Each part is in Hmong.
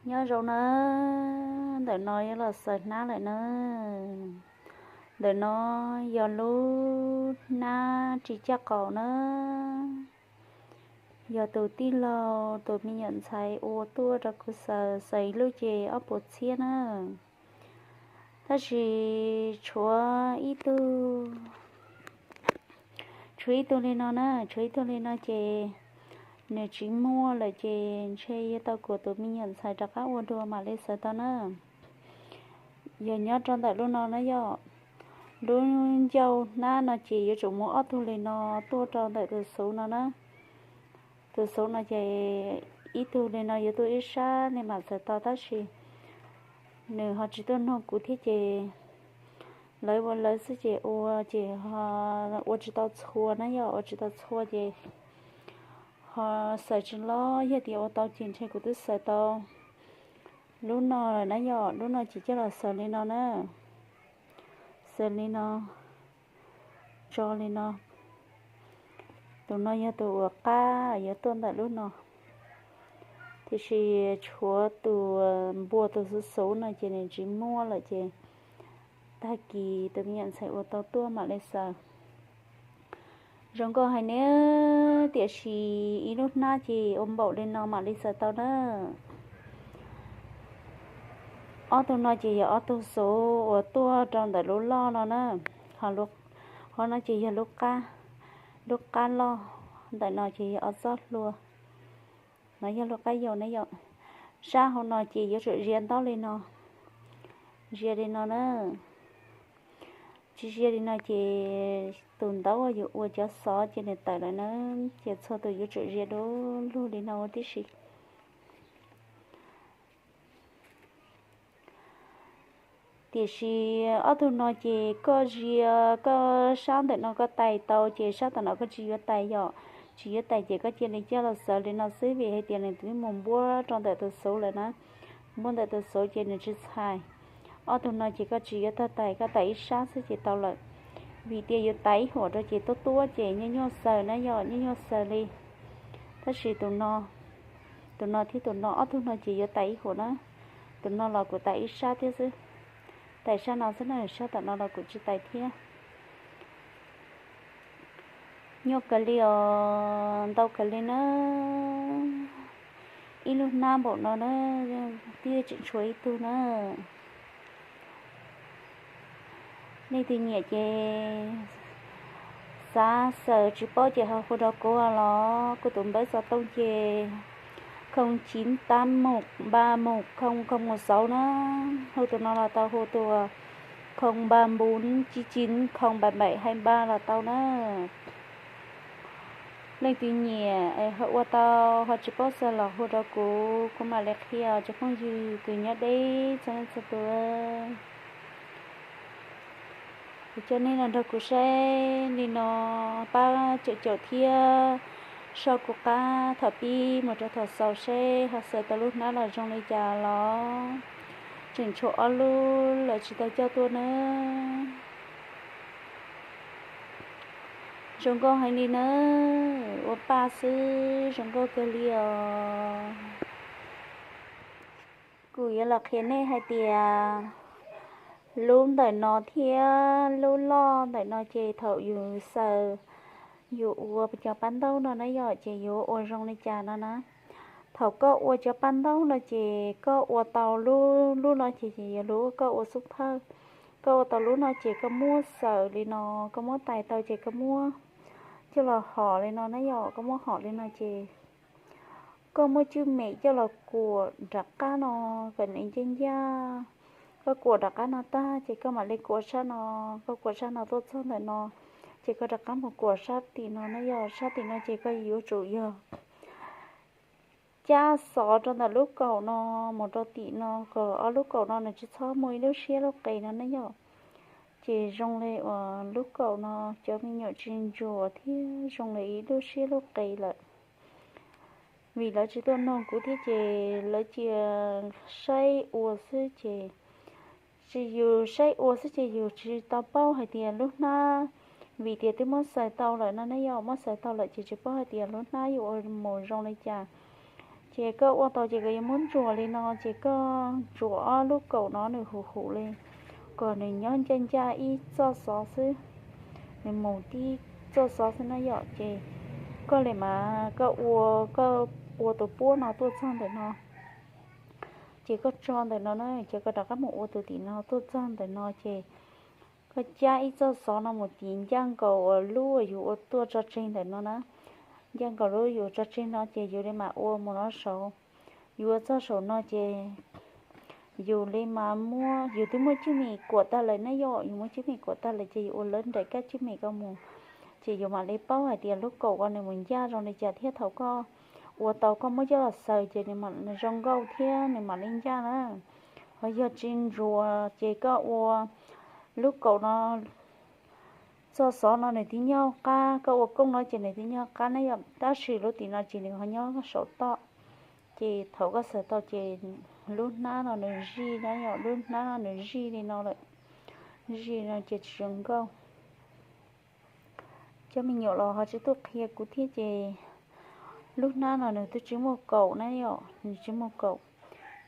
Nyob zoo na, ntawm no yuav los xaws hnab lawm na. Ntawm no yog lub hnab ris caj qaum na, yog tus tij laug tus me nyuam ntxhais ua tuaj rau kuv xaws, xaws ib lub ces ob puas txhiab na. Tab sis tshuav ib tug, tshuav ib tug li no na, tshuav ib tug li no ces nws tsis muaj lawm ces ntshe yuav tau kuv tus me nyuam ntxhais rov qab ua dua mam li xaws tau na. Yog nyob rau ntawm lub no na yom, lub ncauj hnab no ces yuav tsum muaj ob tug li no tuaj rau ntawm tus xuv no na. Tus xuv no ces ib tug li no yuav tuaj ib sab li mam xaws tau tab sis nws ho tsis tuaj nug kuv thiab ces lawv ua lawv xwb ces ua ces ua tsis tau txhua na yom, ua tsis tau txhua ces ho xaws tsis loj, yog tias ua tau ces ntshe kuv twb xaws tau lub no lawm na yom. Lub no ces coj los xaws li no na, xaws li no, tso li no. Tus no yog tus uas qab yuav tuaj ntawm lub no, tiam sis tshuav tus npua tus xuv xuv no ces nws tsis muaj lawm ces tag kis tus me nyuam ntxhais ua tau tuaj mam li xaws. Zoo nkauj hais ne, tiam sis ib lub hnab ces ua npaum li no mam li xaws tau na. Ob tug no ces yog ob tug xuv uas tuaj rau ntawm lub loj no na, ho no ces yog lub qab, lub qab loj, ntawm no ces yog ob txob hlua, no yog lub qab yau na yom. Sab hauv no ces yuav tsum zia ntaub li no, zia li no na. Tsis zia li no ces tus ntaub uas yus ua cov xov ces nws tawm lawm na, ces txhua tus yuav tsum zia du lug li no ua tib si. Tiam sis ob tug no ces koj zia, koj sab ntawm no koj tais tau ces sab tom no koj tsis yuav tais yom. Tsis yuav tais ces koj cia li coj los xaws li no xwb vim hais tias nws twb mus npuab rau ntawm tus xuv lawm na. Npuab ntawm tus xuv ces nws tsis txhais. Ob tug no ces koj tsis yuav tau tais, koj tais ib sab xwb ces tau lawm. Vim tias yuav tais ib huam rau ces tuab tuab ces nyuaj nyuaj xaws na yom, nyuaj nyuaj xaws li. Tab sis tus no, tus no thiab tus no ob tug no ces yuav tais ib huam na. Tus no los kuv tais ib sab thiab xwb, tais sab no xwb na, sab tom no los kuv tsis tais thiab. Nyuaj kawg li os, ntau kawg li na. Ib lub hnab npaum no na, twb tseem tshuav ib tug na. Leej twg nyiam ces xav xaws tsis paub ces ho hu rau kuv los, kuv tus npawb xov tooj ces không chín tám một ba một không không một sáu na, hu tus no los tau, hu tus không ba bốn chín chín không bảy bảy hai ba los tau na. Leej twg nyiam ho ua tau ho tsis paub xaws los hu rau kuv, kuv mam li qhia tsoom phooj ywg kwv nyob deb txhua leej txhua tus. Kuv coj nej los nrog kuv saib li no, pab caum caum thiab soj kuv qab thaum pib mus rau thaum xaus seb ho xaws tau lub hnab los zoo li cas los. Tseem tshuav ob lub lawv tsis tau coj tuaj na. Zoo nkauj heev li na, ua paj xwb zoo nkauj kawg li os. Kuv yuav los qhia nej hais tias lub ntawm no thiab lub loj ntawm no ces thaum yus xaws, yus ua cov paj ntaub no na yom, ces yuav ua zoo li cas no na. Thaum koj ua cov paj ntaub no ces koj ua tau lub, lub no ces, ces yog lub koj ua xub thawj. Koj ua tau lub no ces koj muab xaws li no, koj muab tais tau ces koj muab coj los hom li no na yom, koj muab hom li no ces koj muab cwj mem coj los kuam nram qab no kom nws ncaj ncaj. Koj kuam nram qab no tag ces koj mam li kuam sab no, koj kuam sab no tuaj txog ntawm no, ces koj rov qab mus kuam sab tim no na yom. Sab tim no ces koj yuav tsum yog cab xov rau ntawm lub kaum no mus rau tim no kom ob lub kaum no nws tsis txhob muaj ib lub siab lub qe no na yom. Ces zoo li uas lub kaum no cov me nyuam tsis ntsuas thiab zoo li ib lub siab lub qe lawm. Vim lawv tsis tuaj nug kuv thiab ces lawv cia saib ua xwb ces, tsis yus saib ua xwb ces yus tsis tau paub hais tias lub hnab, vim tias twb muab xaws tau lawm no ne, yog muab xaws tau lawm ces tsis paub hais tias lub hnab yuav ua mus zoo li cas. Ces koj ua tau ces koj yuav muab ntsuas li no, ces koj ntsuas ob lub kaum no nws huv huv li, kom nws nyob ncaj ncaj ib txoj xov xwb, nws mus tib txoj xov xwb na yom. Ces koj li mas koj ua, koj ua tus puab no tuaj txog ntawm no, ces koj tso ntawm no na, ces koj rov qab mus ua tus tim no tuaj txog ntawm no, ces koj cab ib txoj xov no mus tiv ncaj nkaus uas lub uas yus ua tuaj tso tseg ntawm no na, ncaj nkaus lub yus tso tseg no ces yus li mam ua mus no saud. Yus ua txog saum no ces yus li mas muab, yus twb muab cwj mim kuam tag lawm na yom, yus muab cwj mim kuam tag lawm ces yus ua lawv nraim kab cwj mim koj mus. Ces yus mam li paub hais tias lub kaum ko nws mus ncaj zoo li cas thiab thaum koj ua tau koj muab coj los xaws ces nws mam zoo nkauj thiab nws mam li ncaj na. Ho yog tsis ntsuas ces koj ua lub kaum no, txoj xov no nws twb nyob qab, koj ua koob no ces nws twb nyob qab na yom, tab sis lub tim no ces nws ho nyob saum toj. Ces thaum koj xaws tau ces lub hnab no nws zij na yom, lub hnab no nws zij li no lawm, zij no ces tsis zoo nkauj. Cov me nyuam los ho tsis tuaj qhia kuv thiab ces lub hnab no nws twb tsis muaj kaum na yom, nws tsis muaj kaum.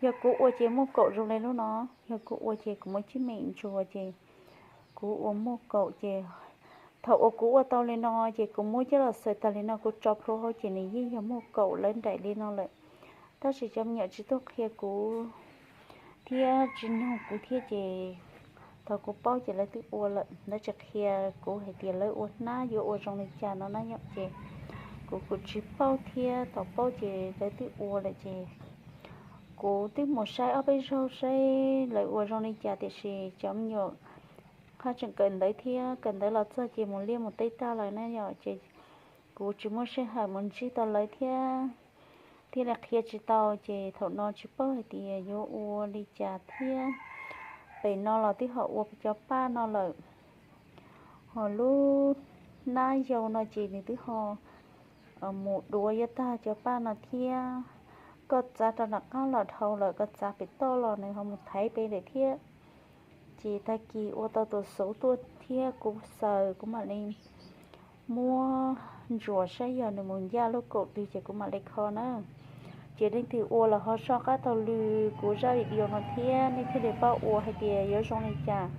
Yog kuv ua ces muaj kaum zoo li lub no, yog kuv ua ces kuv muab cwj mim ntsuas ces kuv ua muaj kaum ces thaum uas kuv ua tau li no ces kuv muab coj los xaws tag li no kuv tso plhuav hauv ces nws yeej yog muaj kaum lawv nraim li no lawm. Tab sis cov me nyuam tsis tuaj qhia kuv thiab tsis nug kuv thiab ces thaum kuv paub ces lawv twb ua lawm, lawv tsis qhia kuv hais tias lawv ua hnab yuav ua zoo li cas no na yom. Ces kuv kuj tsis paub thiab, thaum paub ces lawv twb ua lawm ces kuv twb mus saib ob peb zaug saib lawv ua zoo li cas tiam sis cov me nyuam qhab tseem kawm ntawv thiab kawm ntawv los txog ces mus liaj mus teb tag lawm na yom. Ces kuv tsis muaj sij hawm mus ntsib tau lawv thiab, thiaj li qhia tsis tau ces thaum no tsis paub hais tias yuav ua li cas thiab. Pem no los twb ho ua cov paj no lawm, ho lub hnab yau no ces nws twb ho mus duav yuav tag cov paj no thiab. Koj txav rau nram qab los dhau lawm, koj txav pem toj los nws ho mus thaiv pem lawm thiab. Ces tag kis ua tau tus xuv tuaj thiab kuv xaws kuv mam li muab ntsuas saib yog nws mus ncaj lub kaum twg ces kuv mam li kho na. Ces leej twg ua los ho soj qab taug lw kuv zaj video no thiab nej thiaj li paub ua hais tias yuav zoo li cas.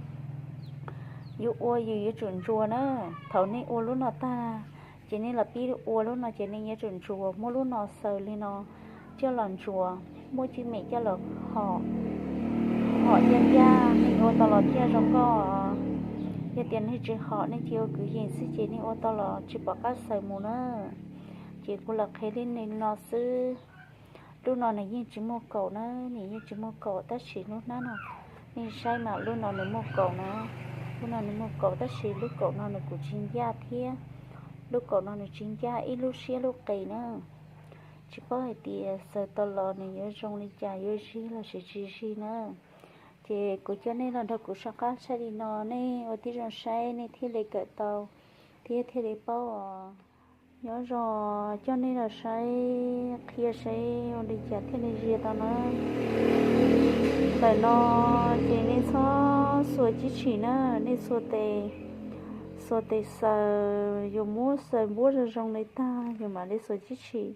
Yuav ua yus yuav tsum ntsuas na. Thaum nej ua lub no tag ces nej los pib ua lub no ces nej yuav tsum ntsuas, muab lub no xaws li no coj los ntsuas, muab cwj mem coj los hom, hom ncaj ncaj, nej ua tau los thiaj zoo nkauj. Yog tias nej tsis hom nej cia ua kwv yees xwb ces nej ua tau los tsis pom qab xaws mus na. Ces kuv los qhia li no xwb. Lub no nws yeej tsis muaj kaum na, nws yeej tsis muaj kaum tab sis lub hnab no nej saib mas lub no nws muaj kaum na. Lub no nws muaj kaum tab sis lub kaum no nws kuj tsis ncaj thiab. Lub kaum no nws tsis ncaj ib lub siab lub qis na. Tsis paub hais tias xaws tau los nws yuav zoo li cas, yuav zig los sis tsis zig na. Ces kuv coj nej los nrog kuv soj qab saib li no, nej ua tib zoo saib nej thiaj li kawm tau thiab thiaj li paub os. Nyob zoo, coj nej los saib, qhia saib ua li cas thiaj li zig tau na. Ntawm no ces nej txhob xuas cib tshim na, nej xuas tes, xuas tes xaws, yus muab xaws npuab zoo zoo li tag yus mam li xuas cib tshim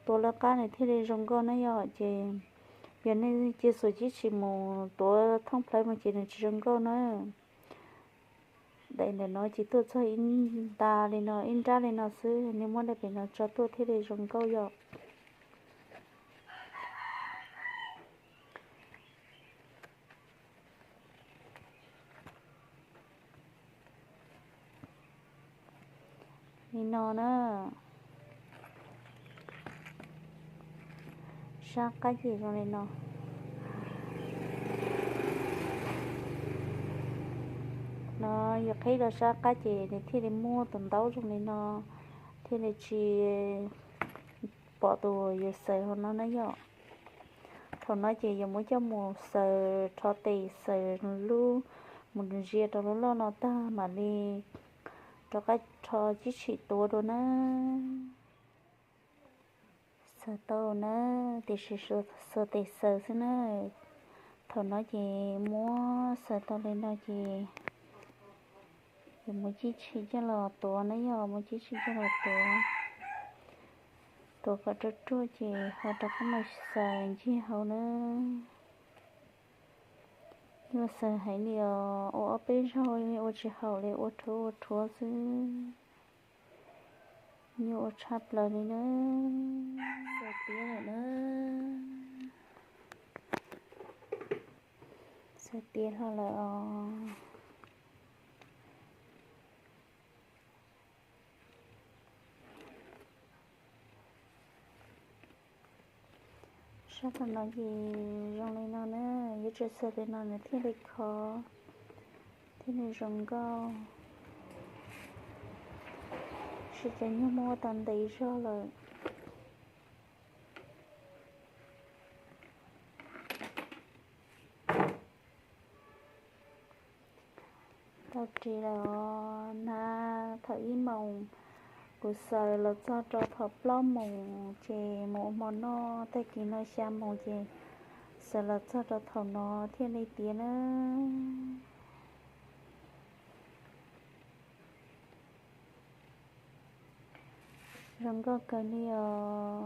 tuav lawv qab nws thiaj li zoo nkauj na yom. Ces yog nej cia xuas cib tshim mus tuav thoob plawv mus ces nws tsis zoo nkauj na. Daim ntawm no ces tuaj txog ib nta li no, ib nrab li no xwb, nej muab daim pem no tso tuaj thiaj li zoo nkauj yom. Li no na, sab qab ces zoo li no. No yus qhib rau sab qab ces nws thiaj li muaj tus ntaub zoo li no, thiaj li tsis pom tus yus xaws hauv no na yom. Thaum no ces yus muab coj mus xaws, rho tes xaws lub, mus ntsia rau lub loj no tag mam li rov qab rho cib tshim tuav dua na. Xaws tau na, tiam sis xuas tes xaws xwb na. Thaum no ces muab xaws tau li no ces yus muab cib tshim coj los tuav na yom, muab cib tshim coj los tuav. Tuav kom ruaj ruaj ces ho rov qab mus xaws ncig hauv na. Nyuaj xaws heev li os, ua ob peb zaug ua tsis haum li, ua rhuav ua rhuav xwb. Nyuaj ua tshaj plaws li na. Xaws tiav lawm na. Xaws tiav hlo lawm os. Sab tom no ces zoo li no na, yuav tsum xaws li no nws thiaj li khov, thiaj li zoo nkauj. Sib cov nyuag muab tau ntev zog lawm. Tau ris lawm os, na, thaum ib moos kuv xaws los txog rau thaum plaub moos ces mus ua hmo noj, tag kis no xya moos ces xaws los txog rau thaum no thiaj li tiav na. Zoo nkauj kawg li os.